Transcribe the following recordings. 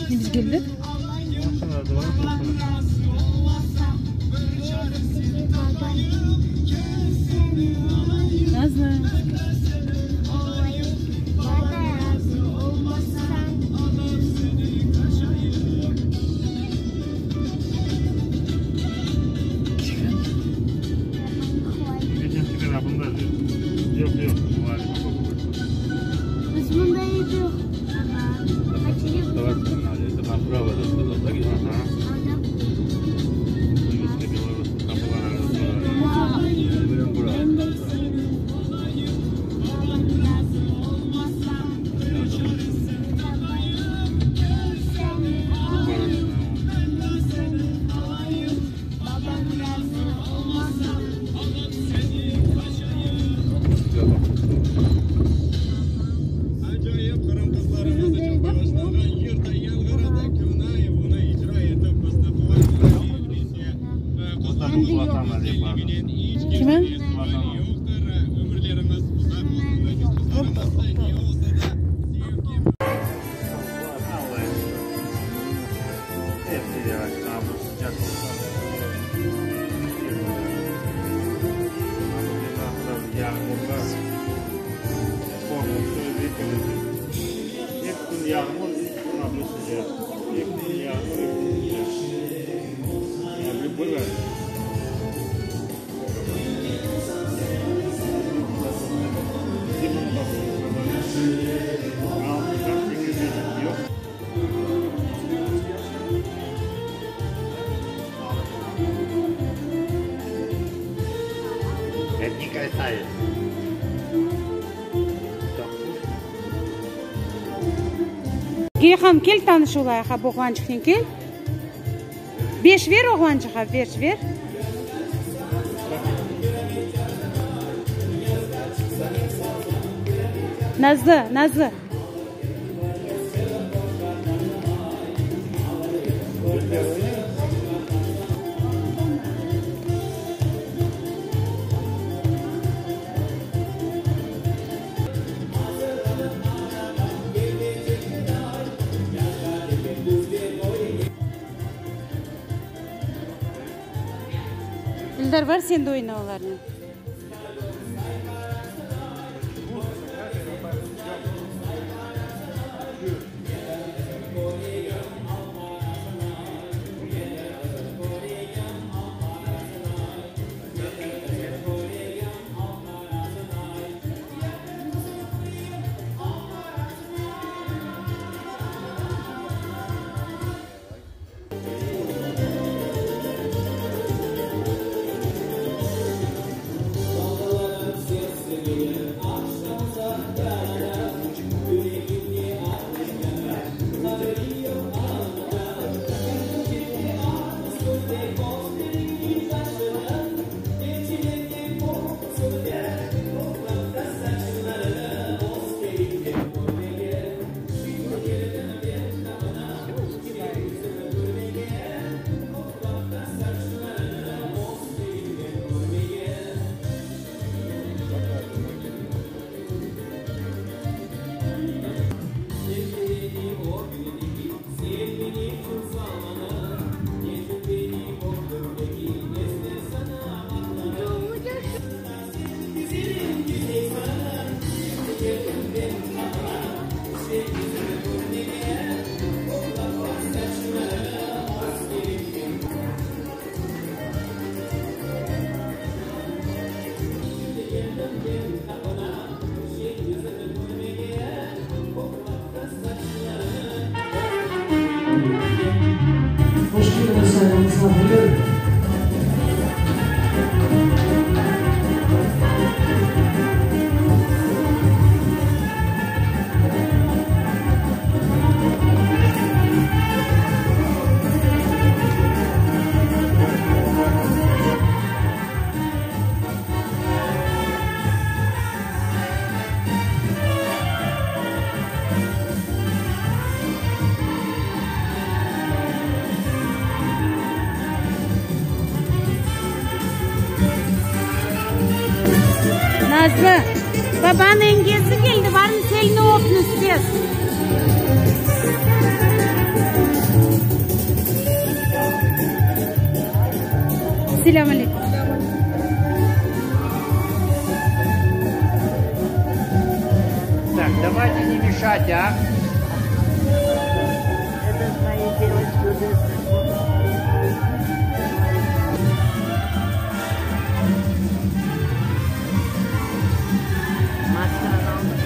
Biz keldik. Nazlı. Kimi? Geyhan, kel tanış olayıq, a bu oğlançıqnen, kel. Beş ver oğlançıqqa, beş ver. Nazlı, Nazlı. Eldar, bar sen de oyna olarnen. Yengesi. Babanıñ yengesi keldi, barıñ elini öpüñiz tez. Selâm aleyküm. Так, давайте не мешать, а? Это ж мои девочки уже. Maskanı almış.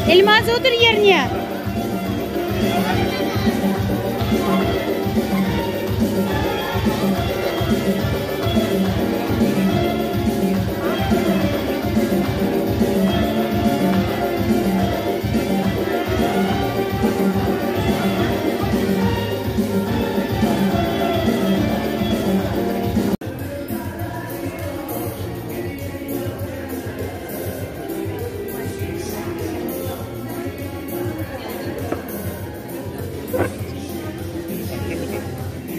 Elmaz, otur yerine.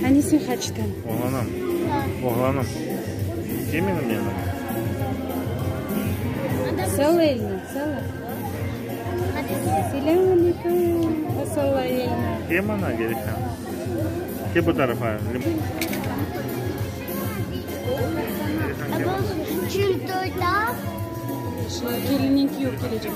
Anisın qaçtın? Oğlanım, oğlanım, kel menim yanıma. Salla elini, salla. Selâm aleyküm. Salla elini. Kel mına kelişen. Kel bu tarafa. Kelinniñ küyevi kelecek.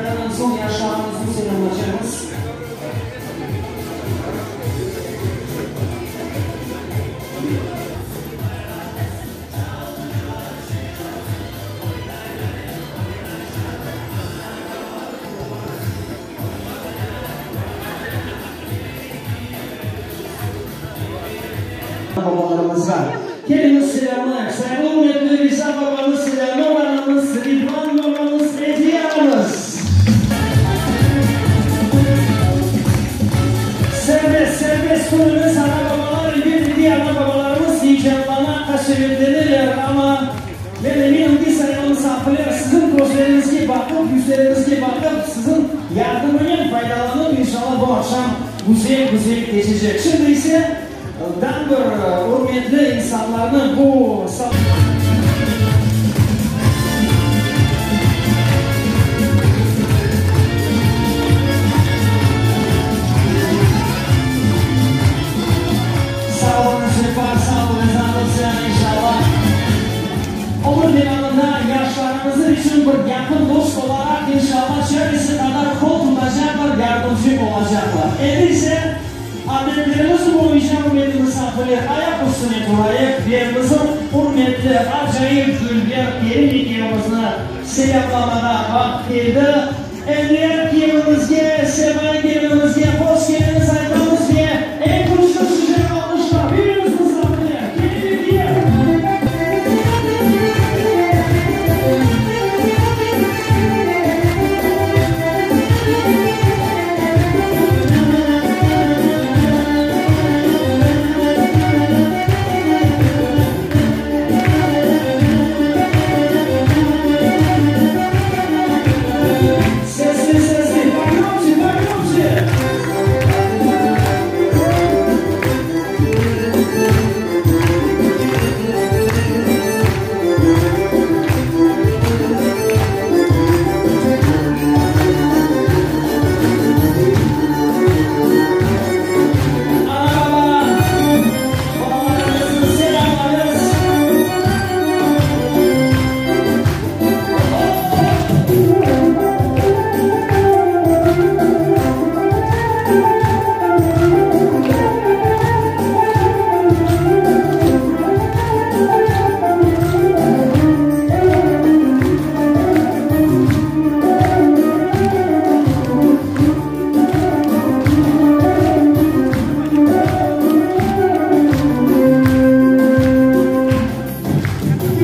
Bayramdan soñ yaşlarımıznı selâmlaşamız. Babalarımızğa keliñiz selâmlayıq. Sayğılı ürmetli Riza babamız, Selâmur anamız, Ridvan babamız, Ediye anamız. Serbest, serbest künümiz, ana-babalar, elbette ki, ana-babalarımız heyecanlana, qasevetleneler, amma men eminim ki, sayğılı misafirler, siziñ közleriñizge baqıp, yüzleriñizge baqıp, siziñ yardımınen faydalanıp, inşallah, bu aqşam güzel, güzel keçecek. Şimdi ise, dan bir ürmetli insanlarnı bu. Sağ oluñız, Ceffar, sağ oluñız, Anılcan, inşallah, ömür devamında yaşlarımızın içün bir yaqın dost olaraq, inşallah, çaresi qadar qol tutacaqlar, yardımcı olacaqlar. Endi ise, adetlerimiz boyunca, ürmetli misafirler, ayaq üstüne turayıq ve bizim ürmetli, acayip dülber kelin ekevimizni selâmlamağa vaqıt keldi. Enver kelinimizge, Sevay kelinimizge hoş keldiñiz aytamız ve eñ küçlü sıcaq alqışlar buyurıñız misafirler, kelin ve kiyev! Sesli, sesli, pogromçe, pogromçe! Ana-baba, balalarımıznı selâmlaymız.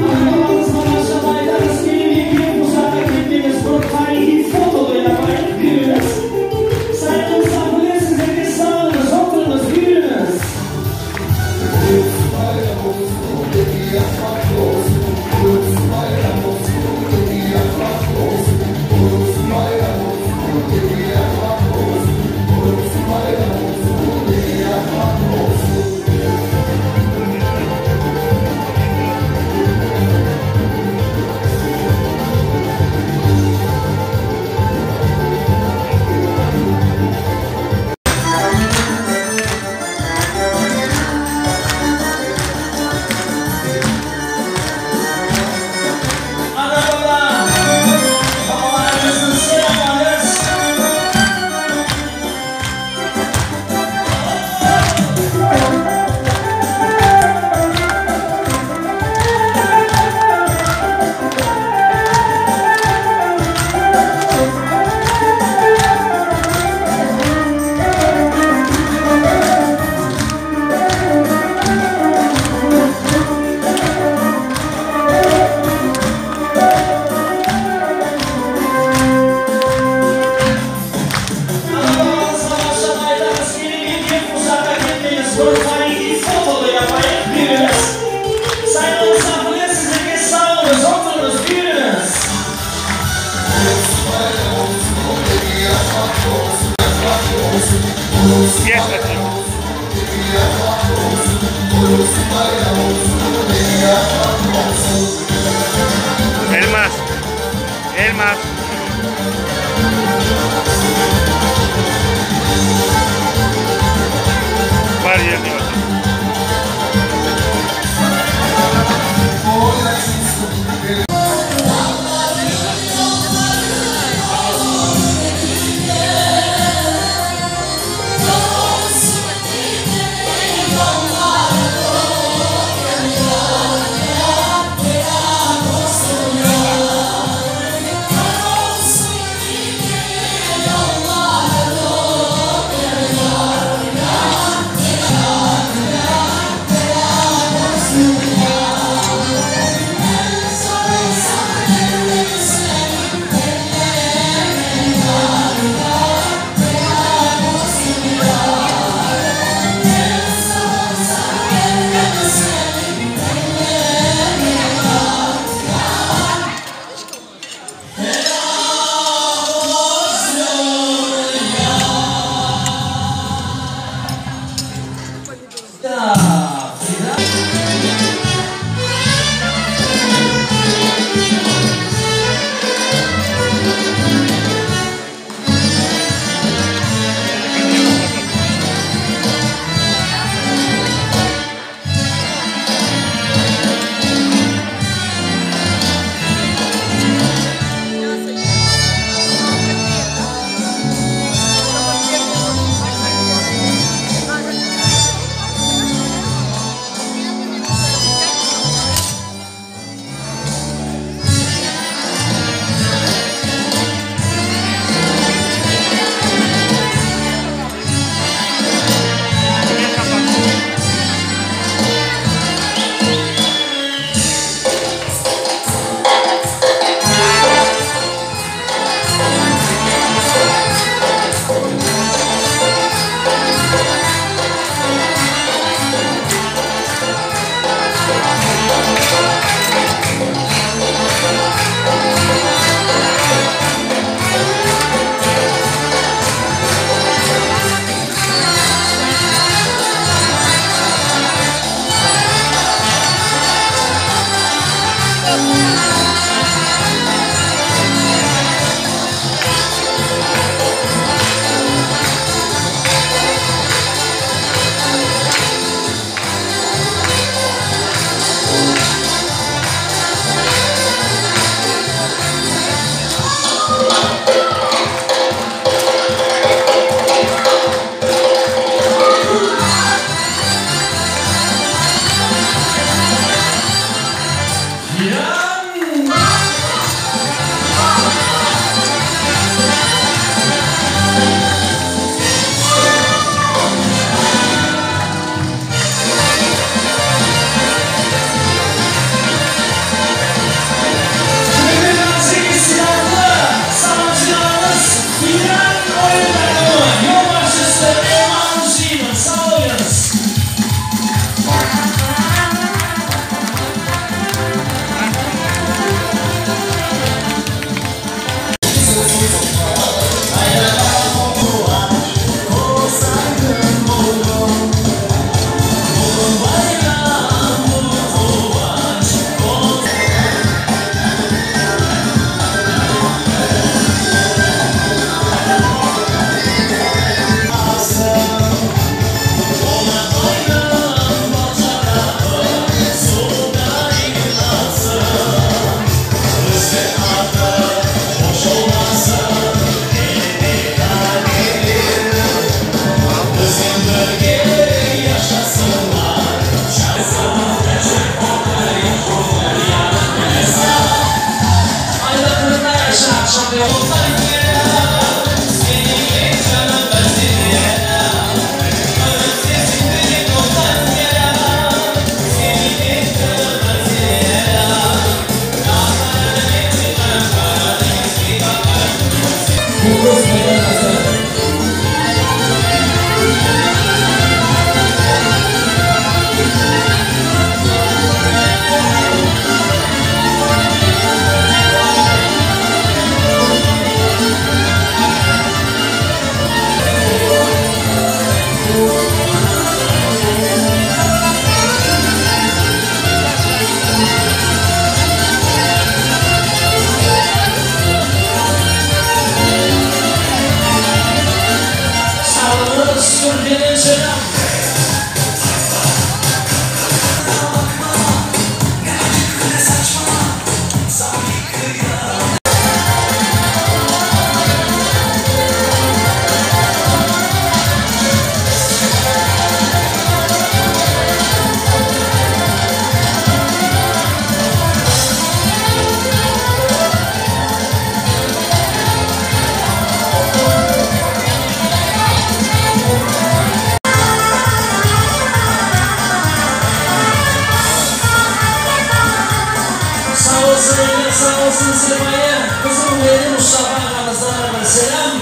Ana-babamızğa maşallah aytamız, kelin ve kiyev uzaqqa ketmeñiz, bir tarihiy foto da yapayıq, buyurıñız. Sayğılı misafirler, sizlerge sağ oluñız, oturıñız, buyurıñız. Ana-baba, babalarımıznı selâmlaymız. Ana-babamızğa maşallah aytamız, kelin ve kiyev uzaqqa ketmeñiz, bir tarihiy foto da yapayıq, buyurıñız. Sayğılı misafirler, sizlerge sağ oluñız, oturıñız, buyurıñız. Elmaz. Elmaz. Bar yerine otur. Türkiyeden selâm. Sağ olsun Emir, sağ olsun Sermaye, qızım benim Mustafa ağamızdan da bir selâm.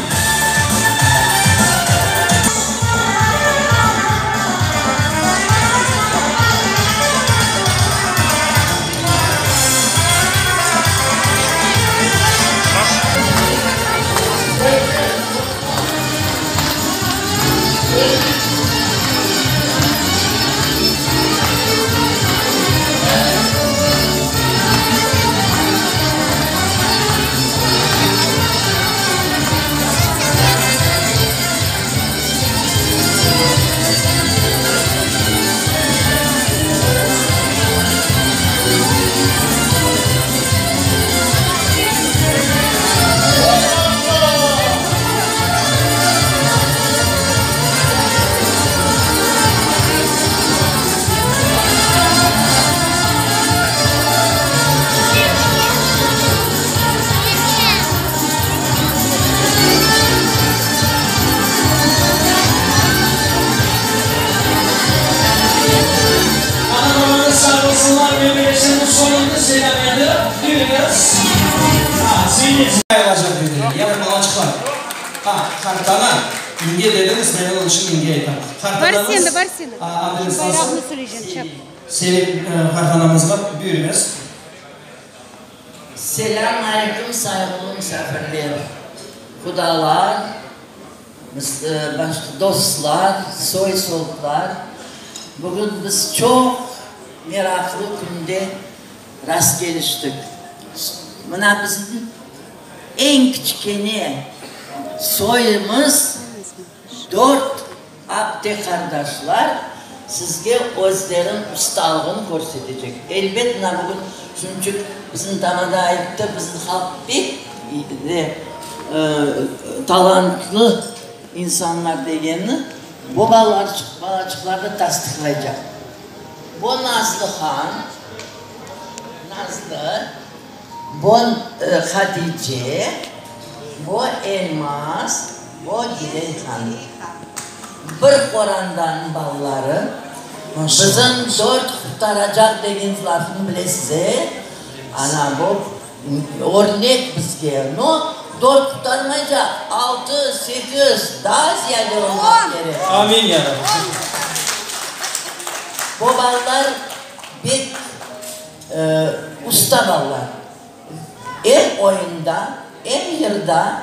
Ana-babañız sağ olsunlar, memereşeniñ soyunı selâm etip, yürüñiz. Ha, seyirci. Ayılacaq dedi, ya da balaçıqlar. Ha, qartana, yenge dediñiz, men onıñ içün yenge aytam. Bar sen Qartanañız, de, bar sen de. adresansız. Bayrağını söyleycem, çap. Sevim qartanamızğa buyurıñız. Selâm aleyküm, sayğılı misafirler, qudalar, dostlar, soy-soplar. Bugün biz çoq meraqlı künde rastkeliştik. Mına bizim eñ kiçkene soyumız dört Apte-qardaşlar sizge özleriniñ ustalığını körsetecek. Elbet, mına bugün şunçuk bizim tamada ayttı, bizim halq pek de talantlı insanlar degenini bu balaçıqlar da tasdıqlaycaq. Bu Nazlıhan, Nazlı, bu Hatice, bu Elmaz, bu Gireyhan. Bir qorandanıñ balaları. Bizim dört qurtaracaq degen lafnı bilesiz, e? Ana, bu örnek bizge. No, dört qurtarmaycaq, altı, sekiz, daa ziyade olmaq kerek. Amin, ya Rabbi. Bu balalar pek usta balalar. Em oyunda, em yırda,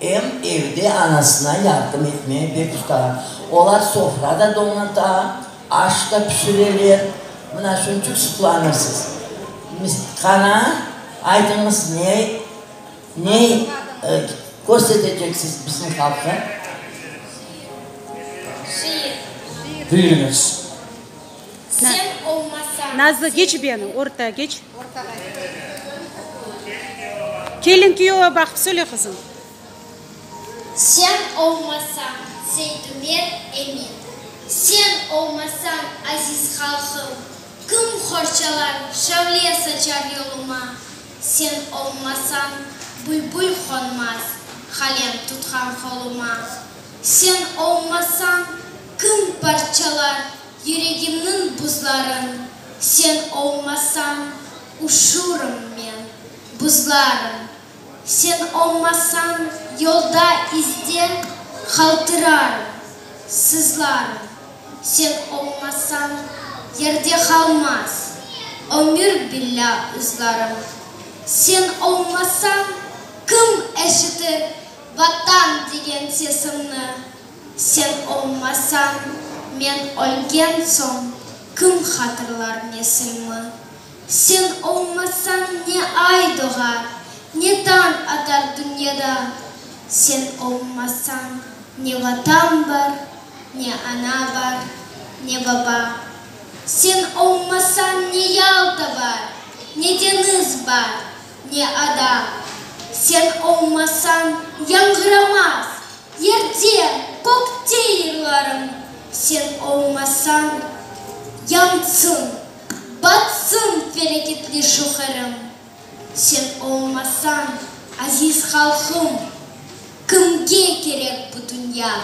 em evde anasına yardım etmeye pek ustalar. Olar sofra da donata, aş da pişireler. Mına şunçıq suqlanırsız. Qana, aytıñız, ne, ne körseteceksiz bizim halqqa? Şiir. Buyurıñız. Sen olmasañ. Nazlı, geç beni, orta geç. Kelin kuyova baqıp söyle, qızım. Sen olmasañ, Seytumer Emin. Sen olmasañ, aziz halqım, kim qorçalar, şavle saçar yoluma? Sen olmasañ, bülbül qonmaz qalem tutqan qoluma. Sen olmasañ, kim parçalar Yüregimniñ buzların sen olmasañ, uşurım men, buzlarım. Sen olmasañ, yolda izde qaltırarım, sızlarım. Sen olmasañ, yerde qalmaz ömür billâ ızlarım. Sen olmasañ, kim eşitir Vatan degen sesimni? Sen olmasañ, men ölgen soñ, kim hatırlar nesilmi? Sen olmasañ, ne ay doğar, ne tañ atar dünyada? Sen olmasañ, ne Vatan bar, Ne ana bar, ne baba. Sen olmasañ ne Yalta bar, ne deñiz bar, ne ada. Sen olmasañ yañğıramaz yerde, kökte yırlarım. Sen olmasañ yansın, batsın felâketli şu Qırım. Sen olmasañ, aziz halqım, kimge kerek bu dünya?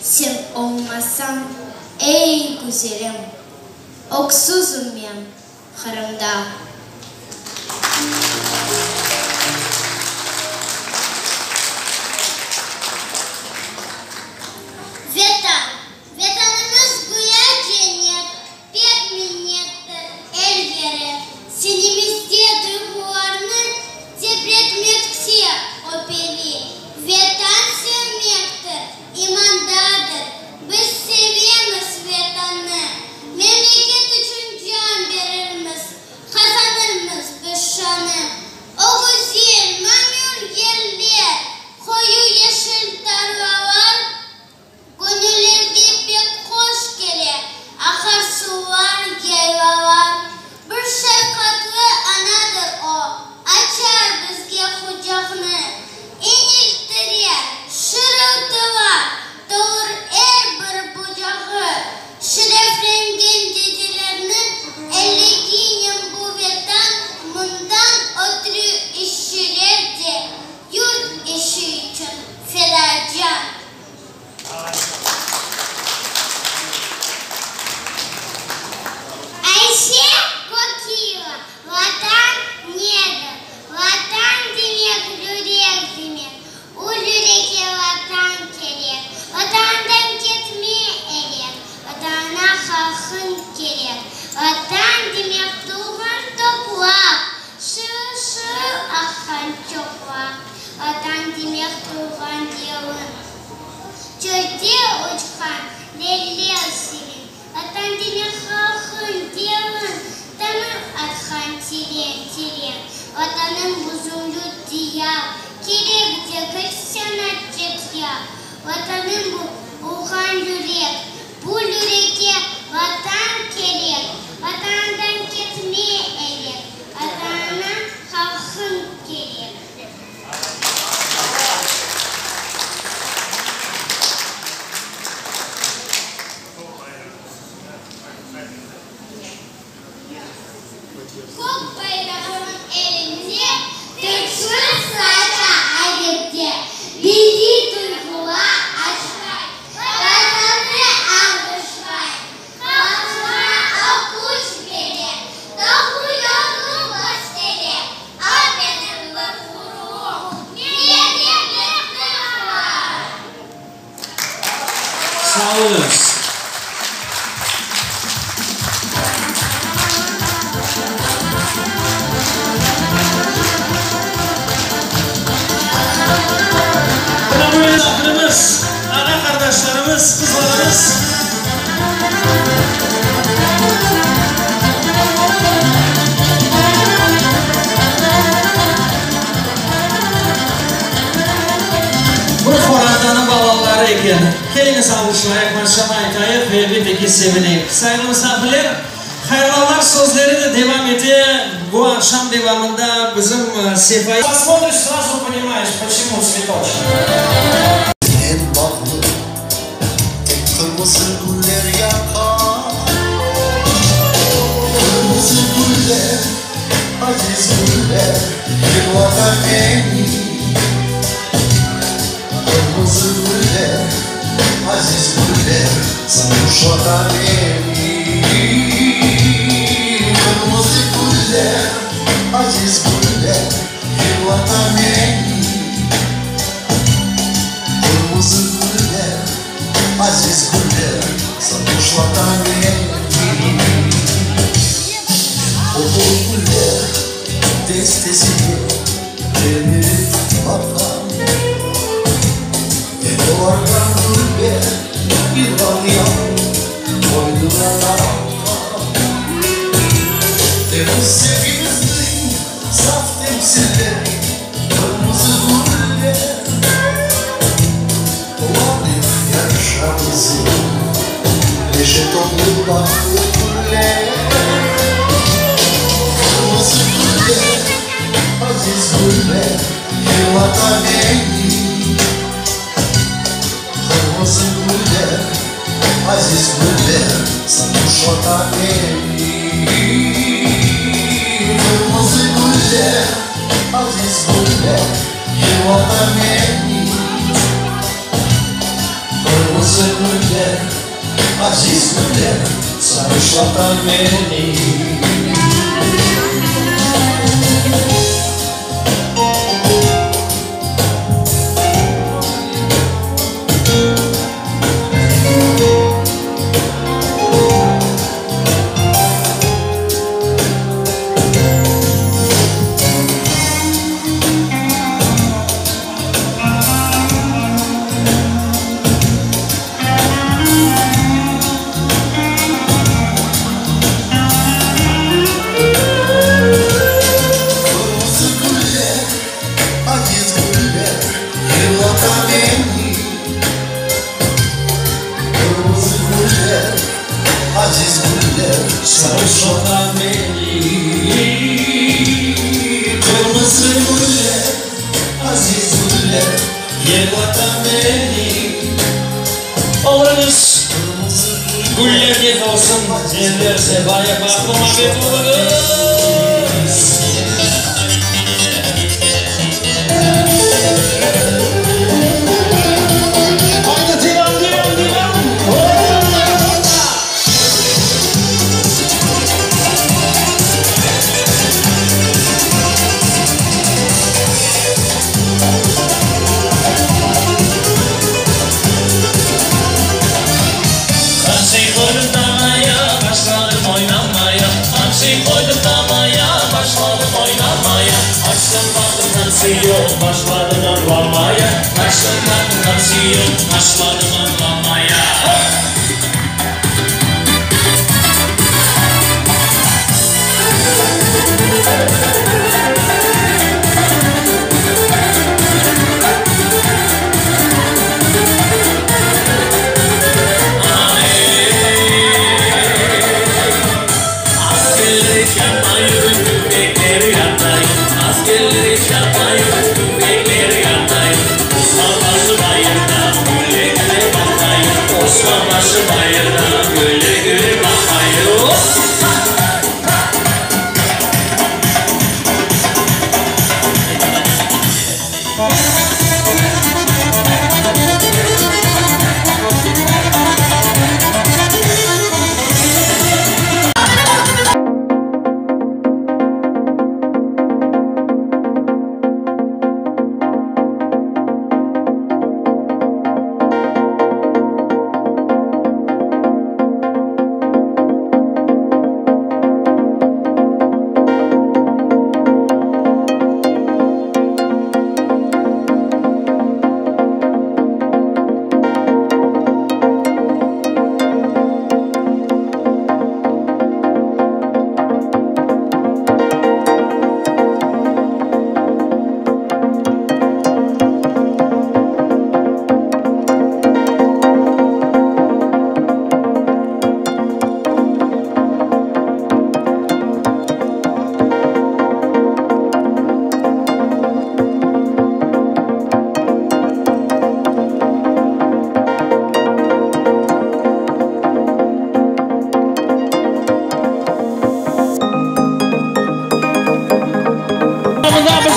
Sen olmasañ, ey, güzelim, öksüzim men Qırımda. Vetan, Vetanımız güya cennet, Pek minnettir er yeri. Senemizde duyğularnı tepretmekte o peri. Vetan sevmektir, imandadır, Biz sevemiz Vetannı. Memleket içün can berirmiz, Qazanırmız biz şanı. O güzel, mamür yerler, Qoyu yeşil tarlalar, Göñüllerge pek hoş kele aqar suvlar, yaylalar. Bir şefqatlı anadır o, açar bizge qucağını, İñiltire, şırıltılar tolur er bir bucağı. Şereflengen dedelerniñ elliginen bu Vetan, Mından ötrü işçiler de yurt işi içün feda can. Ayşe Kokiyeva, Vatan nedir? Vatan demek yürek demek, O yürekke Vatan kerek. Vatandan ketme erek, Vatanğa halqıñ kerek. Vatan demek tuvğan topraq, Şırıl-şırıl aqqan çoqraq. Vatan demek tuvğan yeriñ, Çölde uçqan leller seniñ. Vatan demek halqıñ, deliñ, Tamır atqan teren-teren. Vatanım bu zümrüt diyar, Kerek degil saña çet yar. Vatanım bu urğan yürek, Bu yürekke Vatan kerek. Vatandan ketme erek, Vatanıña halqıñ kerek. Kök bayrağınıñ elinde Türkçülik saça adette, Milliy duyğular aşlay, Vatanı alğışlay, Halqına o küç bere, Doğru yolnı köstere, O benim bir ğururım, Mende birlik bar. Sağ oluñız. Mına böyle musafirimiz, ağa-qardaşlarımız, qızlarımız. Bir qorantanıñ balaları eken. Keliñiz alğışlayıq, maşalla aytayıq ve elbette ki sevineyik. Sayğılı musafirler, hayırlavlar sözleri de devam ete. Bu aqşam devamında bizim sefayı. Посмотришь, сразу понимаешь, почему цветочек. Men bağlı tek qırmızı güller yaqa. Qırmızı güller, aziz güller, yırlata meni. Qırmızı güller, aziz güller, sarhoşlata meni. Qırmızı güller, aziz güller, yırlata meni. Qırmızı güller, aziz güller, sarhoşlata meni. O güller destesine telmirip baqam. Men olardan dülber yılan yapıp boynuma taqam. Temiz sevgimizniñ saf temsilleri qırmızı güller. Olarnen yarışa bizim.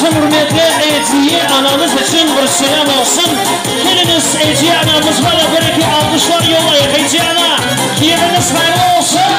Bizim ürmetli Eciye anamız içün bir selâm olsun. Keliñiz, Eciye anamızğa da bir-eki alqışlar yollayıq. Eciye ana, kiyeviñiz hayırlı olsun!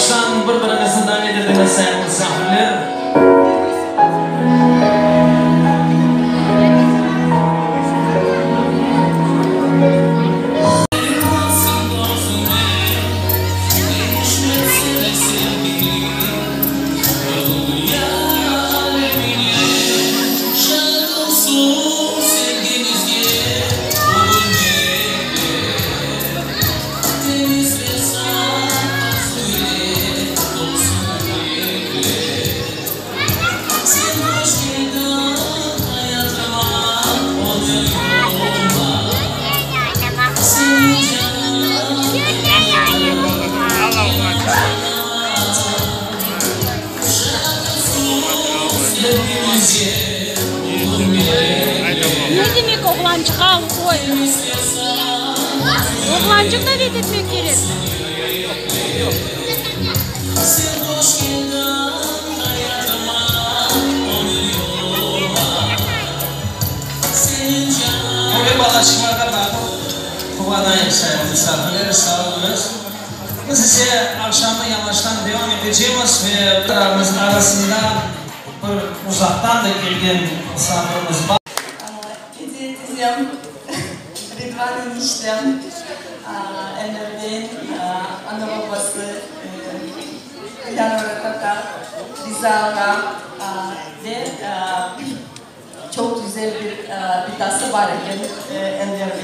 Yavaştan bir-biriñizni davet etiñiz, sayğılı misafirler. Ne demek oğlançıq al, qoy. Oğlançıq davet etmek kerek. Böyle balaçıqlarğa baqıp quvanayıq, sayğılı misafirler, sağ oluñız. Biz ise aqşamnı yavaştan devam etecemiz ve aramız arasında bir uzaqtan da kelgen misafirimiz bar. Ediye tizem, Ridvan eniştem, Enver bey, ana-babası, Leonora tata, Riza ağa ve çoq güzel bir bitası bar eken Enver bey.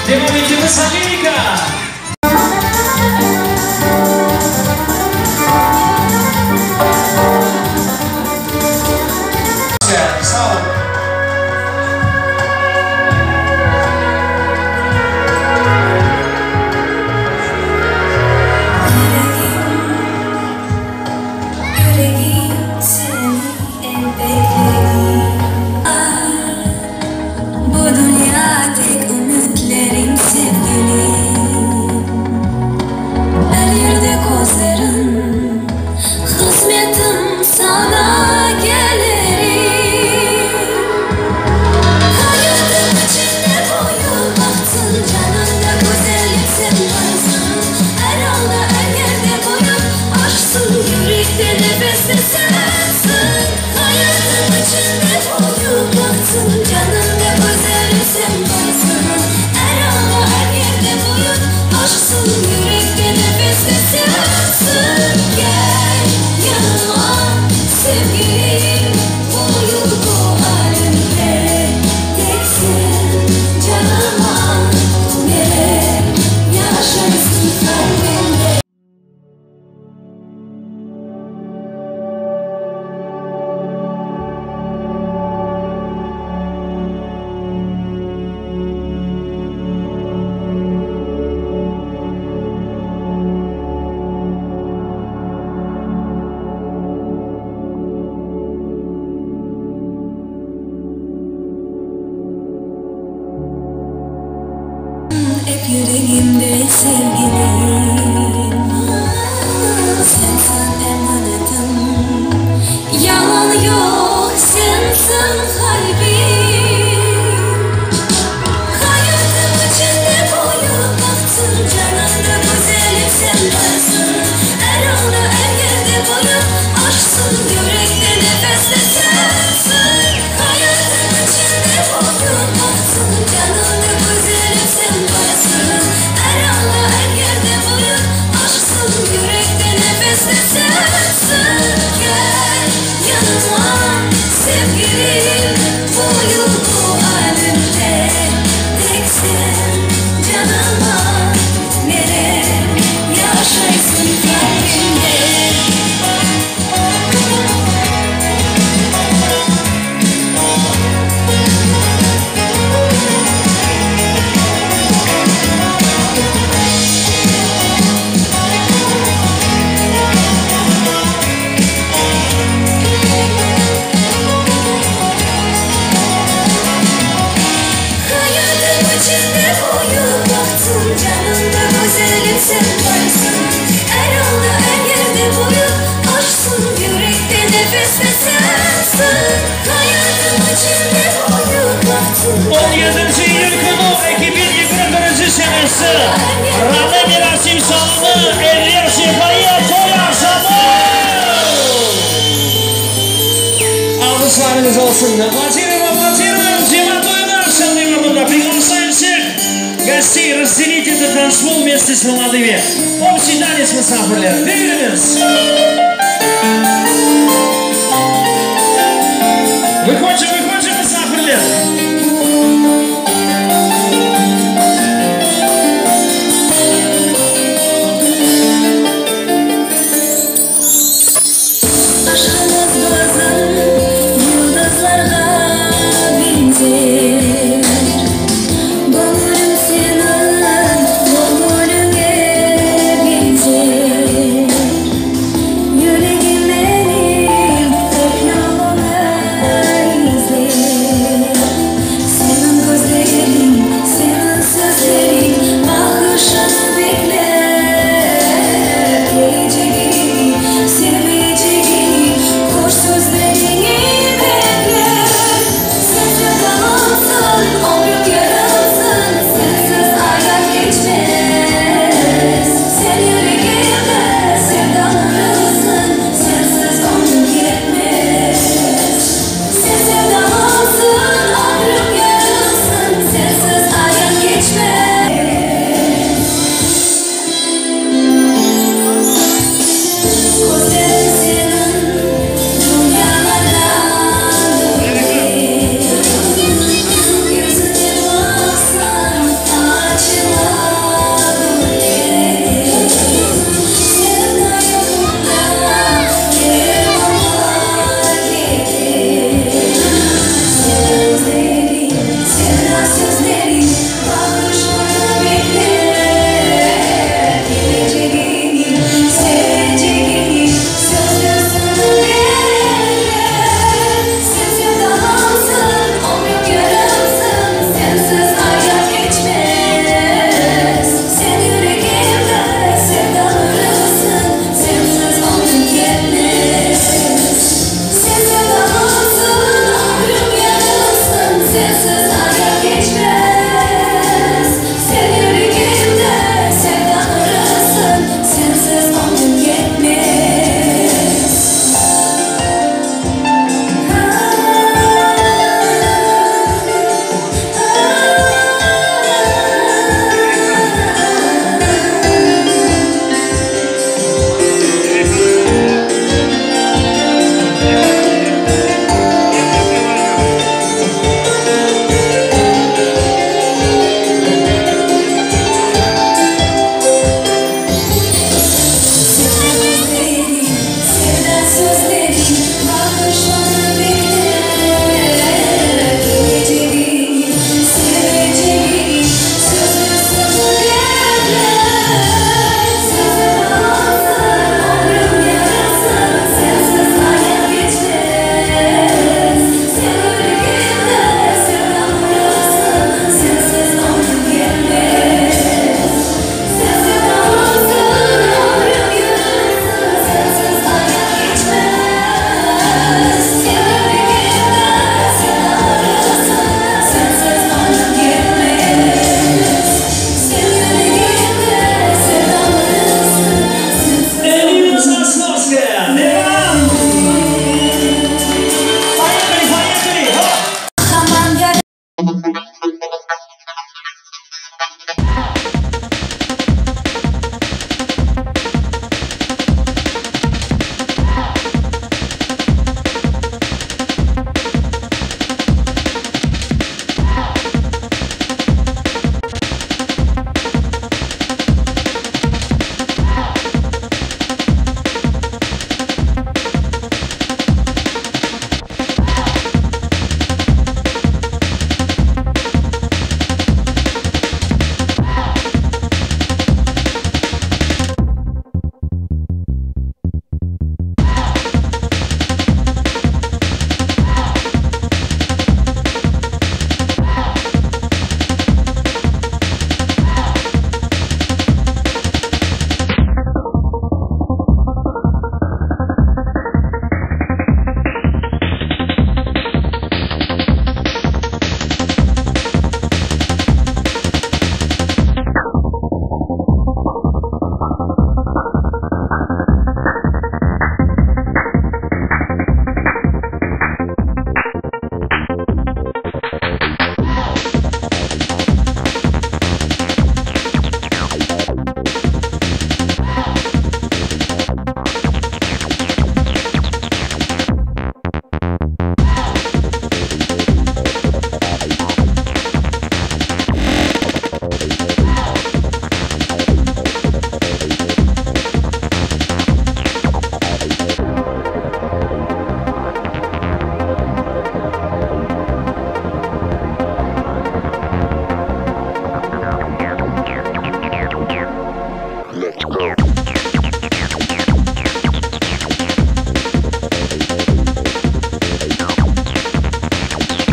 Devam etemiz, Amerika! Sağ olun. Yüregim seni ep bekledi. Bu dünya tek ümütlerim sevgilim. Ep yüregimde sevgilim, Sensiñ emanetim, Yalan yoq, sensiñ qalbim. Hayatım içinde büyük bahtsıñ, Canımda güzelim sen barsıñ. Er anda, er yerde büyük aşqsıñ, Yürekte, nefeste sensiñ. Hayatım içinde büyük bahtsıñ, Canımda güzelim sen barsıñ. Er anda, er yerde büyük aşqsıñ, Yürekte, nefeste sensiñ. Kel yanıma, sevgilim, büyük bu alemde tek sen canıma melem, yaşaysıñ qalbimde. Hayatım içinde büyük bahtsıñ, Canımda güzelim sen barsıñ. Er anda, er yerde büyük aşqsıñ, Yürekte, nefeste sensiñ. Hayatım içinde büyük bahtsıñ. 17 iyül künü 2021 senesi Rane merasim salonı Eller Sefaya toy aqşamı. Alqışlarıñız olsun. Аплодируем, аплодируем. Cemaat toyunıñ aqşamı Приглашаем всех гостей разделить этот танцпол вместе с молодыми. Общий танец musafirler. Buyurıñız. Выходим, выходим, musafirler. Aşqıñız bizim yıldızlarğa beñzer. Göñlüm seniñ göñlüñe beñzer. Yüregim menim ep yoluñnı izler.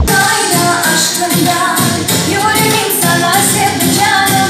Ayna aşkından, yüregim saña sevdi canım.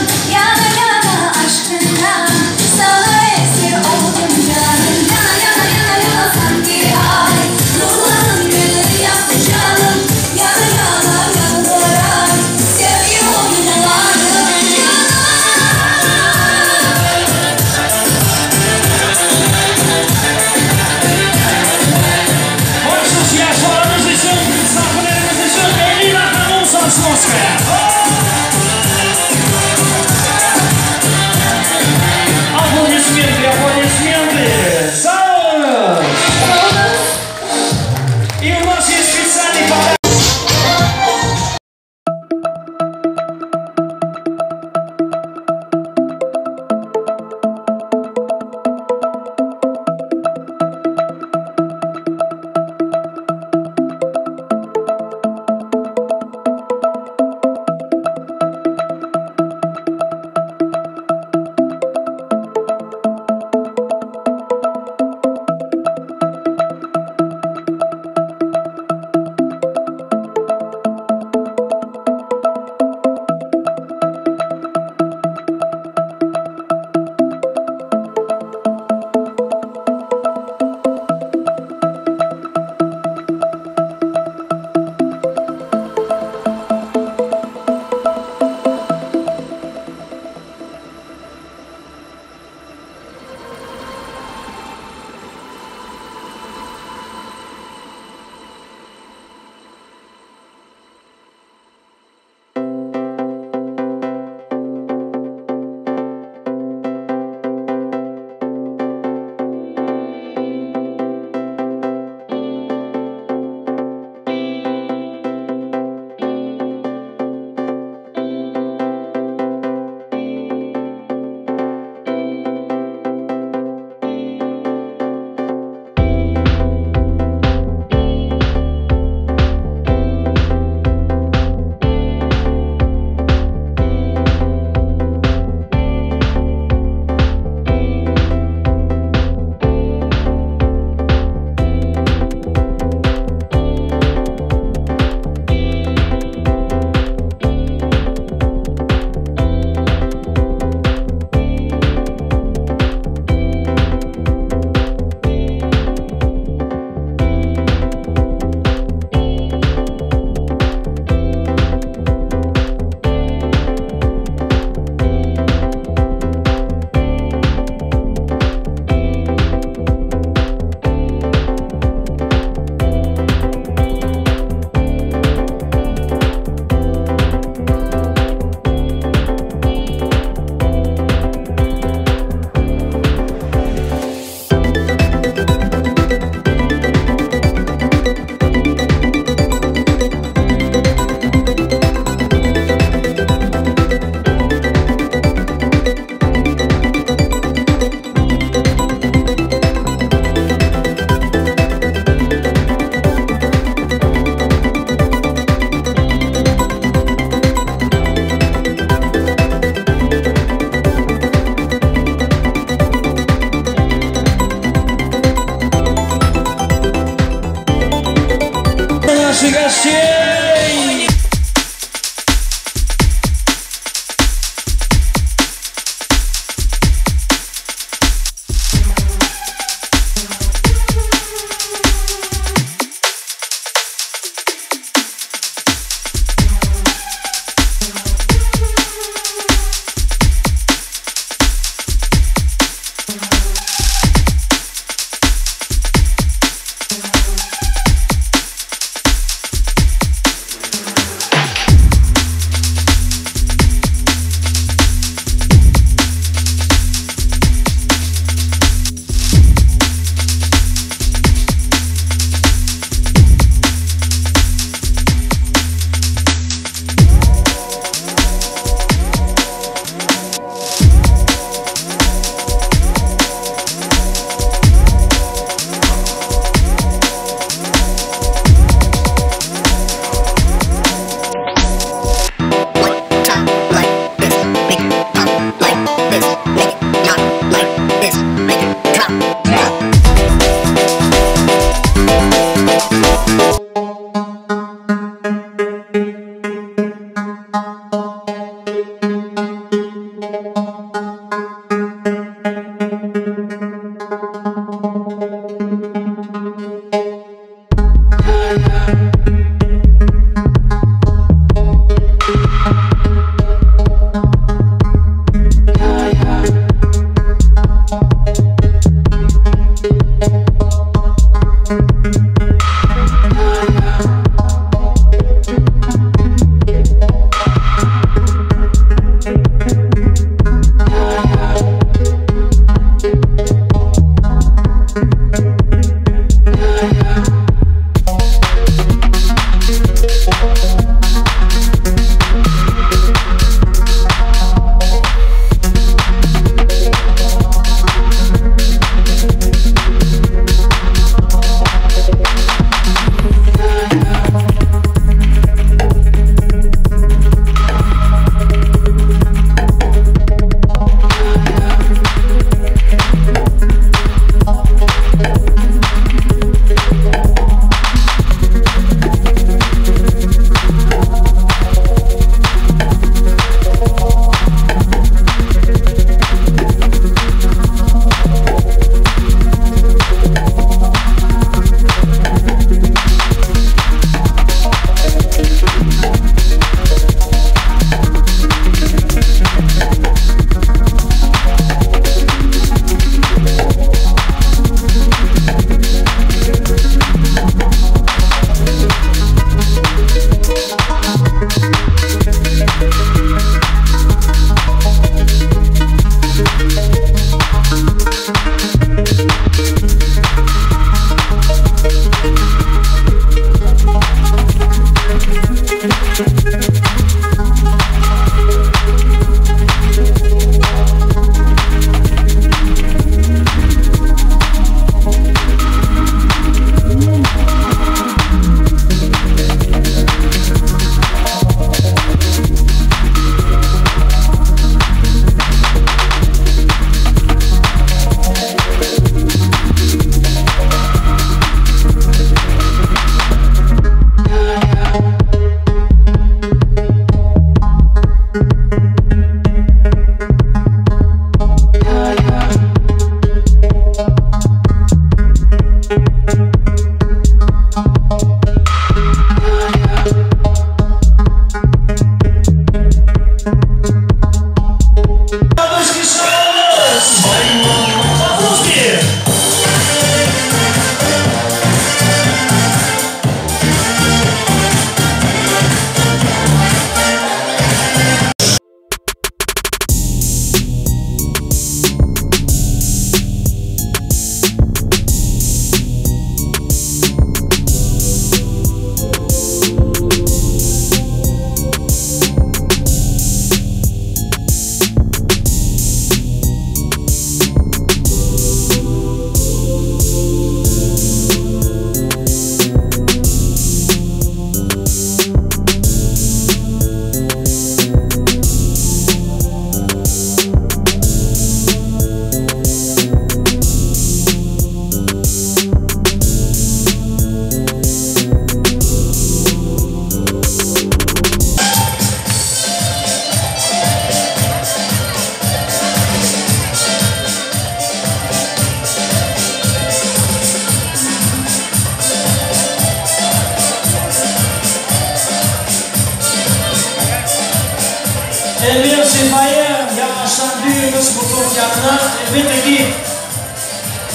Yavaştan buyurıñız bu tort yanına. Elbette ki,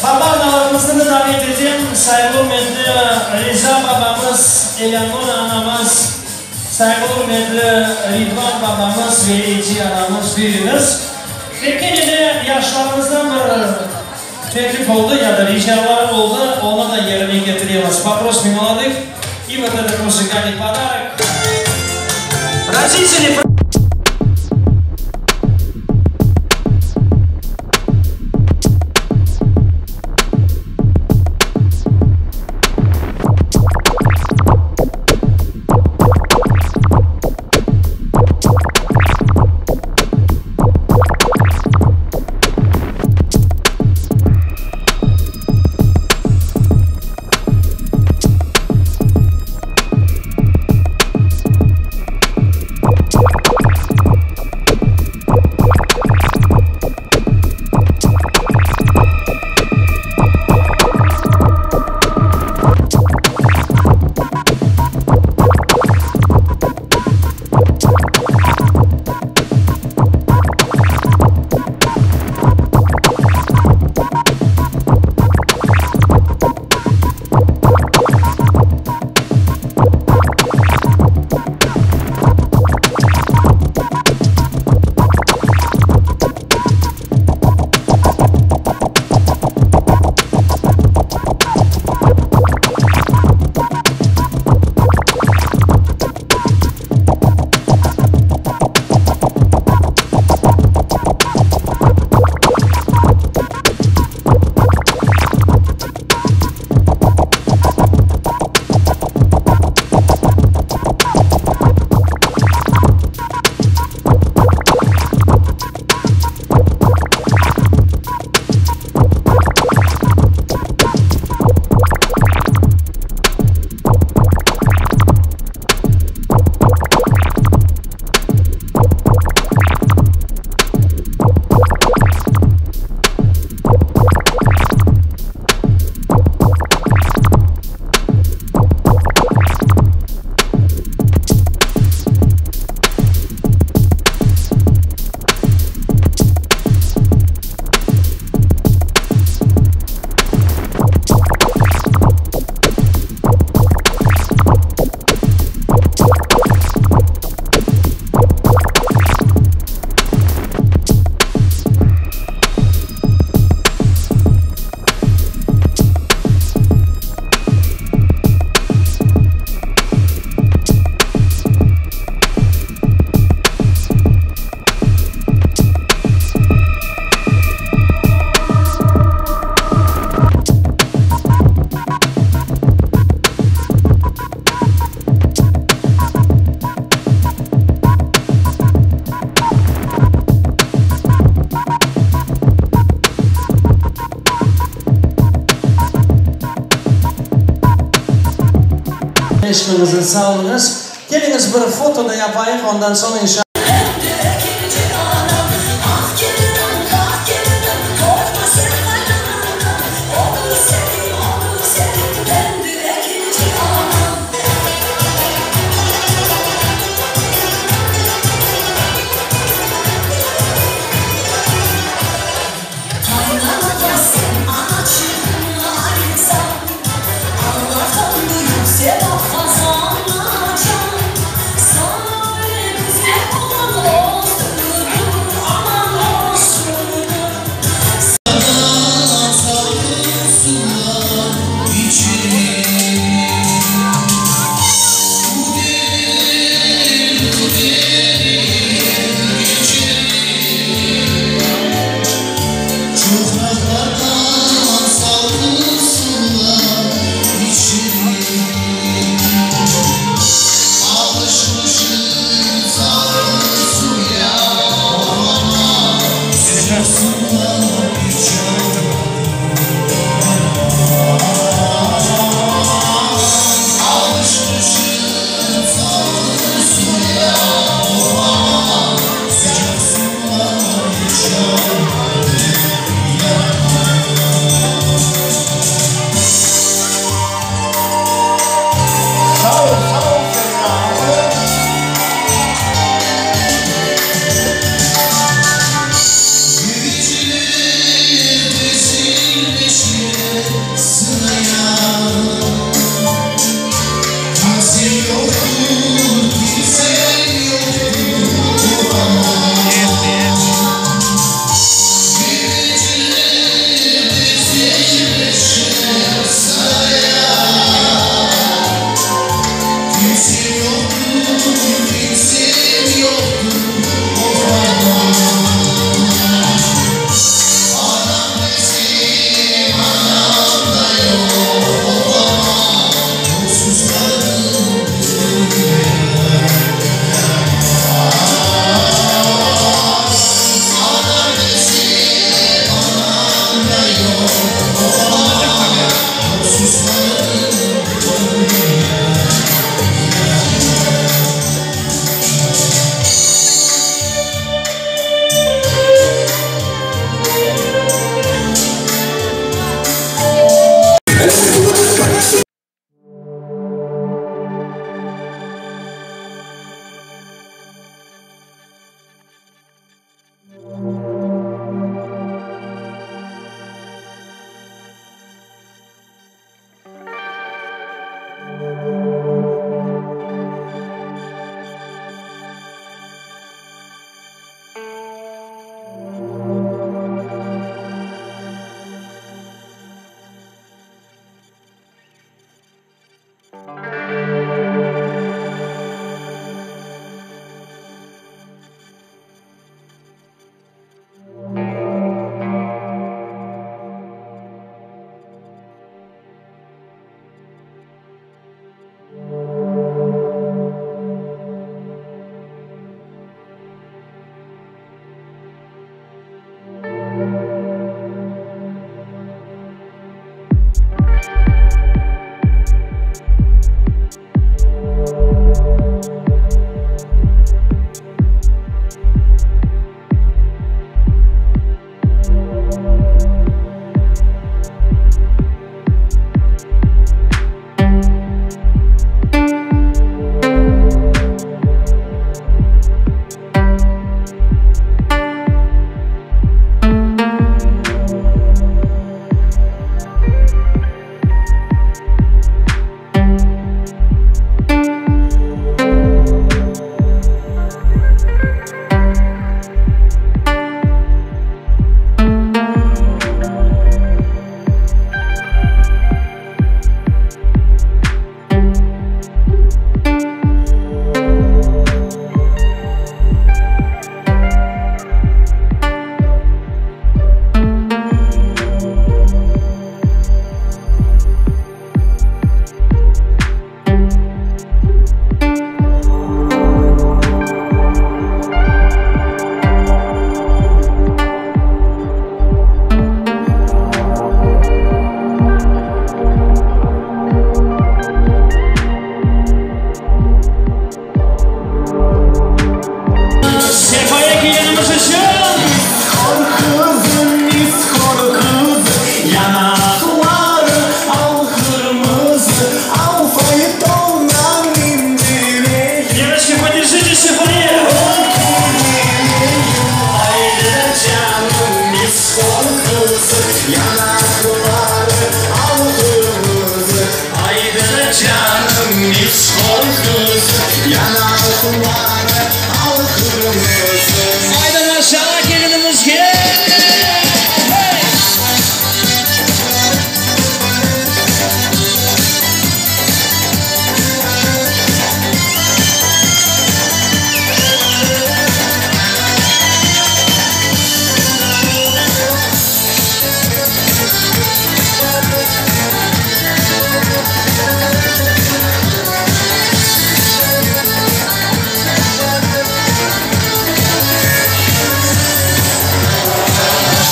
baba-analarımıznı da davet etem, sayğılı ürmetli Riza babamız, Eleonora anamız, sayğılı ürmetli Ridvan babamız ve Ece anamız, buyurıñız. Ve kene de yaşlarımızdan bir teklif oldı ya da ricaları oldı, onı da yerine ketiremiz. Попросим молодых и вот этот музыкальный подарок. Родители. Eşqiñizni sağ oluñız. Keliñiz, bir foto da yapayıq, ondan soñ inşa.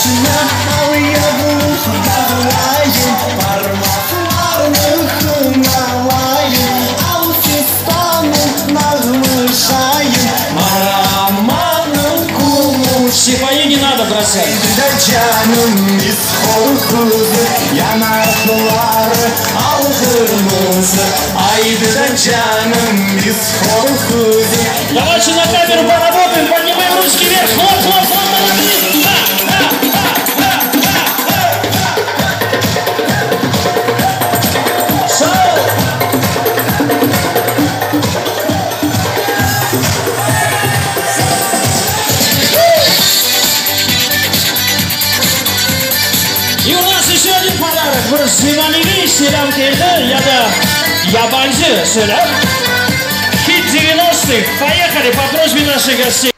Başına al yavluq bağlayım, Parmaqlarını hınalayım, Al fistanıñ nağmışayım, Maramanıñ gümüş. Сипаи не надо бросать. Canım biz qızı, Yanaqları al qırmızı. Aydı da canım biz qızı. Давайте на камеру поработаем, поднимаем ручки вверх. Хлоп, хлоп, хлоп, молодцы. Ха, ха, ха, ха, ха, ха. Шоу! И у нас еще один подарок. Bir zemaneviy selâm keldi, ya da yabancı selâm. Хит 90-х. Поехали по просьбе наших гостей.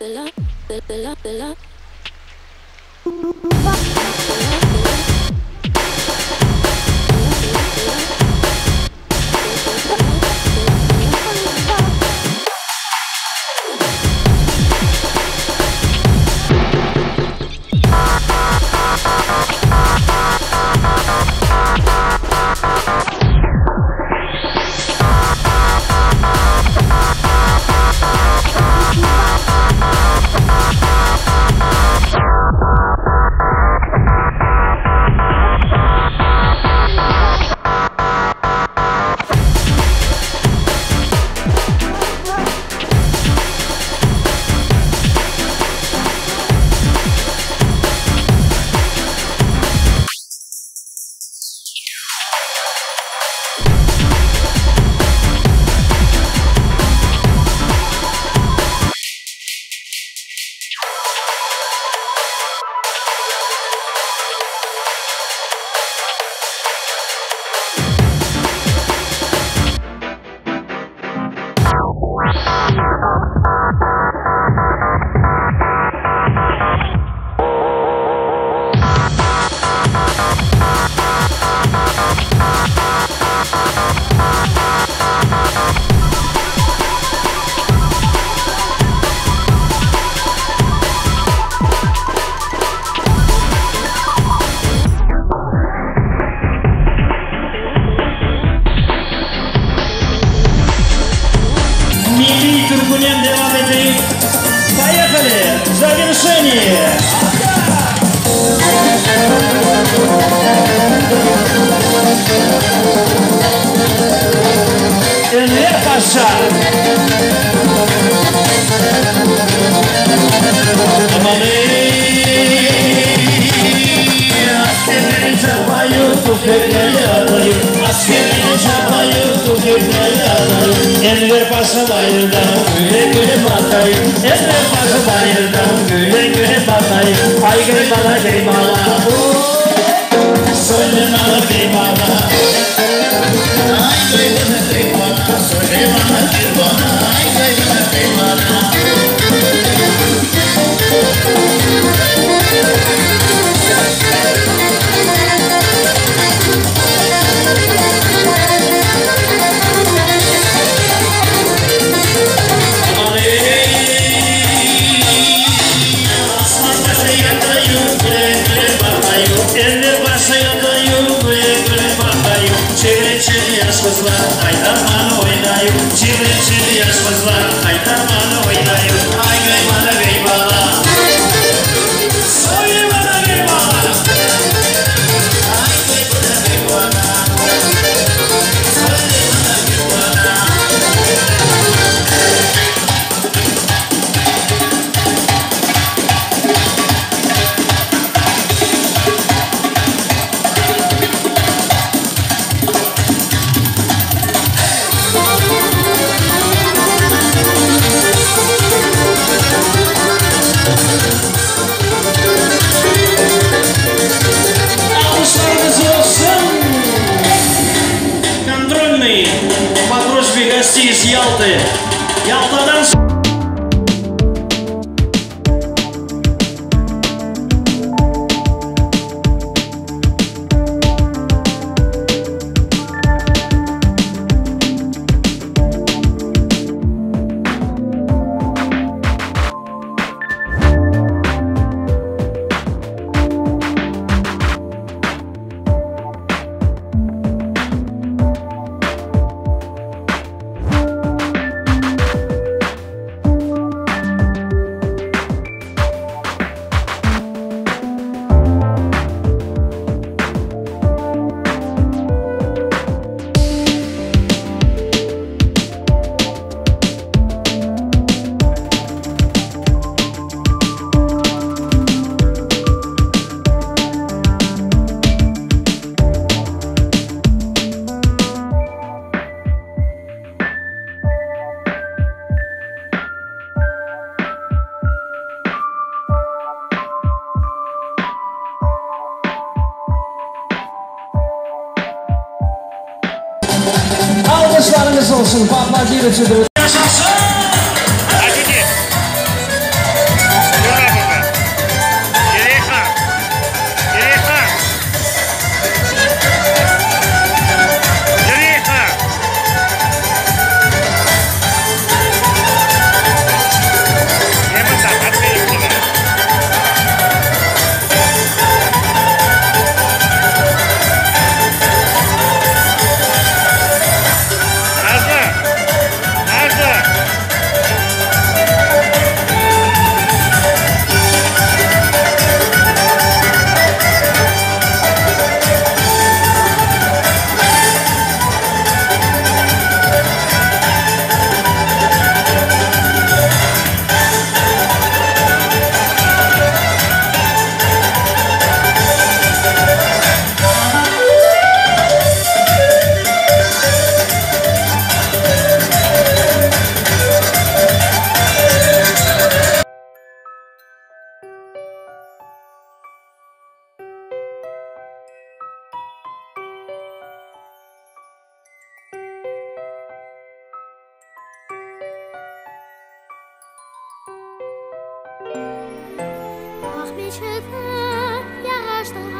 Milliy türkünen devam eteyik. Поехали! В завершении! Enver Paşa! Aman ey, askerleri çapayı, tüfekleri atayım. Askerleri çapayı, tüfekleri atayım. Enver Paşa bayırda güle güle bakayım. Enver Paşa bayırda güle güle bakayım. Ay bana gel bana, söyle bana gel bana. Ay gel bana gel bana, söyle bana gel bana. Ay gel bana gel bana. Aman ey, Osman Paşa yatayım, güle güle bakayım. Enver Paşa yatayım, güle güle bakayım. Çevre çevre yaş kızlar, haydarmanı oynayım. Çevre çevre yaş kızlar, haydarmanı oynayım. Ay gay bana gay bana. Söyle bana gay bana. Ay gay bana gay bana. Söyle bana gay bana. Alqışlarıñız olsun, поаплодируйте, Aqmeçitniñ yağaçtıñ.